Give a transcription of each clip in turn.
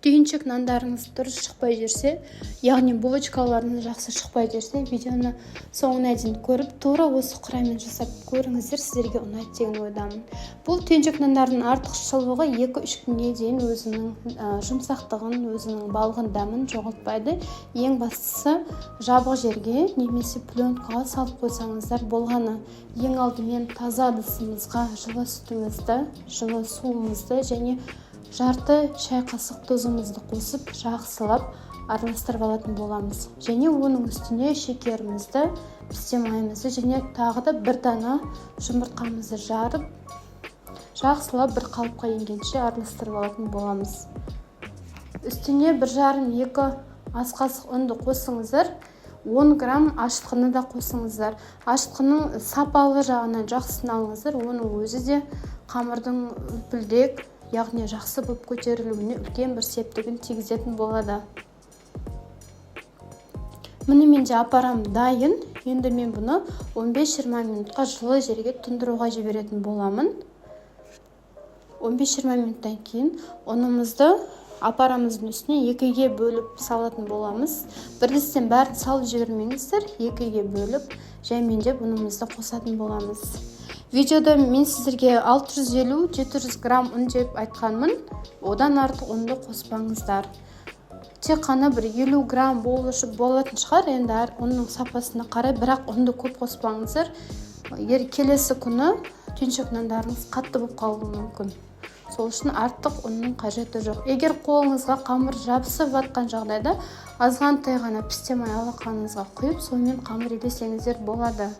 Түйіншек нандарыңыз дұрыс шықпай жүрсе, яғни булочкаларыңыз жақсы шықпай жүрсе, видеоны соңына дейін көріп, тура осы құраммен жасап көріңіздер, сіздерге ұнайды деген ойдамын. Бұл түйіншек нандардың артықшылығы 2-3 күнге дейін өзінің жұмсақтығын, өзінің балғын дәмін жоғалтпайды. Ең бастысы жабық жерге немесе пленкаға салып қойсаңыздар болғаны. Ең алдымен таза ыдысымызға жылы сүтімізді, жылы суымызды және жарты шай қасық тұзымызды қосып жақсылап араластырып алатын боламыз. Және оның үстіне шекерімізді, пісте майымызды және тағы да бір дана жұмыртқамызды жарып, жақсылап бір қалыпқа енгенше араластырып алатын боламыз. Үстіне бір жарым екі ас қасық ұнды қосыңыздар, 10 грамм ашытқыны да қосыңыздар. Ашытқының сапалы жағынан жақсысын алыңыздар, оның өзі де қамырдың үлпілдек, яғни жақсы болып көтерілуіне үлкен бір септігін тигізетін болады. Міне менде апарам дайын. Енді мен бұны 15-20 минутқа жылы жерге тұндыруға жіберетін боламын. 15-20 минуттан кейін ұнымызды апарамыздың үстіне екіге бөліп салатын боламыз. Бірлестен бәрін салып жібермеңіздер, екіге бөліп жаймендеп ұнымызды қосатын боламыз. Видеода мен сіздерге 650-700 грамм ұн деп айтқанмын, одан артық ұнды қоспаңыздар. Тек қана бір 50 грамм болатын шығар, енді әр ұнның сапасына қарай, бірақ ұнды көп қоспаңыздар. Егер келесі күні түйіншек нандарыңыз қатты болып қалуы мүмкін. Сол үшін артық ұнның қажеті жоқ. Егер қолыңызға қамыр жабысып жатқан жағдайда азғантай ғана пісте май алақаныңызға құйып, сонымен қамыр илесеңіздер болады.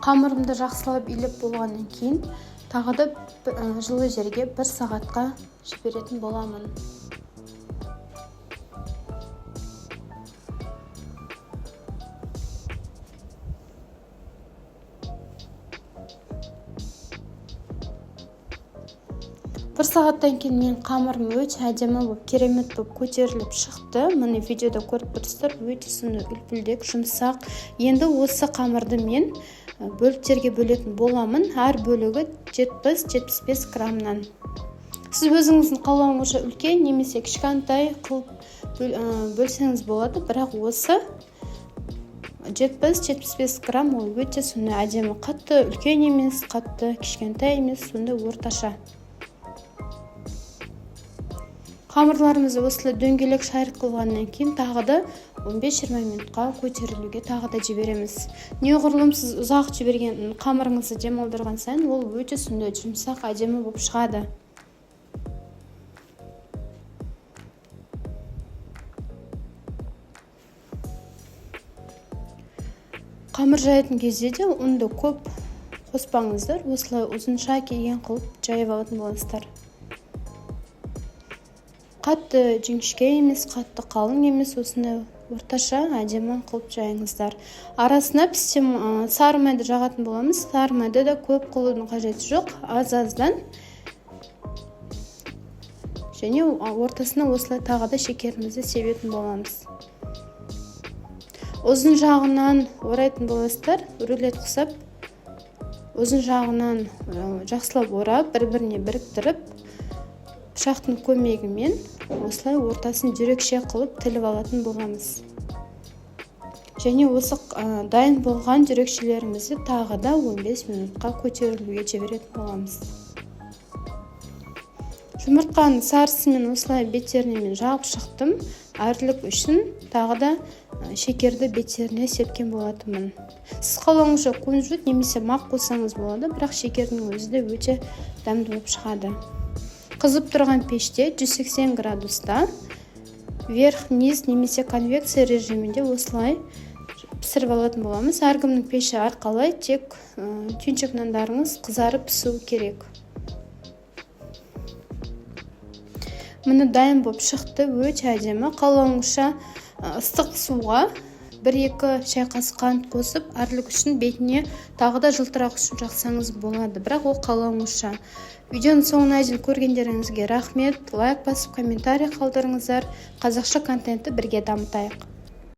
Қамырымды жақсылап илеп болғаннан кейін тағы да жылы жерге бір сағатқа жіберетін боламын. Бір сағаттан кейін мен қамырым өте әдемі болып, керемет болып көтеріліп шықты. Міне видеода көріп тұрсыздар, өте сондай үлпілдек, жұмсақ. Енді осы қамырды мен бөліктерге бөлетін боламын. Әр бөлігі 70-75 граммнан. Сіз өзіңіздің қалауыңызша үлкен немесе кішкентай қылып бөлсеңіз болады, бірақ осы 70-75 грамм ол өте сондай әдемі, қатты үлкен емес, қатты кішкентай емес, сондай орташа. Қамырларымызды осылай дөңгелек шарик қылғаннан кейін тағы да 15-20 минутқа көтерілуге тағы да жібереміз. Неғұрлым сіз ұзақ жіберген қамырыңызды демалдырған сайын ол өте сондай жұмсақ, әдемі болып шығады. Қамыр жаятын кезде де ұнды көп қоспаңыздар, осылай ұзынша келген қылып жайып алатын боласыздар. Қатты жіңішке емес, қатты қалың емес, осындай орташа әдемі қылып жайыңыздар. Арасына пісте сары майды жағатын боламыз. Сары майды да көп қылудың қажеті жоқ, аз-аздан. Және ортасына осылай тағы да шекерімізді себетін боламыз. Ұзын жағынан орайтын боласыздар, рулет құсап, ұзын жағынан жақсылап орап, бір-біріне біріктіріп, пышақтың көмегімен осылай ортасын жүрекше қылып тіліп алатын боламыз. Және осы дайын болған жүрекшелерімізді тағы да 15 минутқа көтерілуге жіберетін боламыз. Жұмыртқаның сарысымен осылай беттеріне мен жағып шықтым. Әрлік үшін тағы да шекерді беттеріне сепкен болатынмын. Сіз қалауыңызша кунжут немесе мақ қоссаңыз болады, бірақ шекердің өзі де өте дәмді болып шығады. Қызып тұрған пеште 180 градуста вверх-вниз немесе конвекция режимінде осылай пісіріп алатын боламыз. Әркімнің пеші әрқалай, тек түйіншек нандарыңыз қызарып пісуі керек. Міне дайын болып шықты, өте әдемі. Қалауыңызша ыстық суға бір-екі шай қасық қант қосып, әрлік үшін бетіне тағы да жылтырақ үшін жақсаңыз болады, бірақ ол қалауыңызша. Видеоның соңына дейін көргендеріңізге рахмет. Лайк басып, комментарий қалдырыңыздар. Қазақша контентті бірге дамытайық.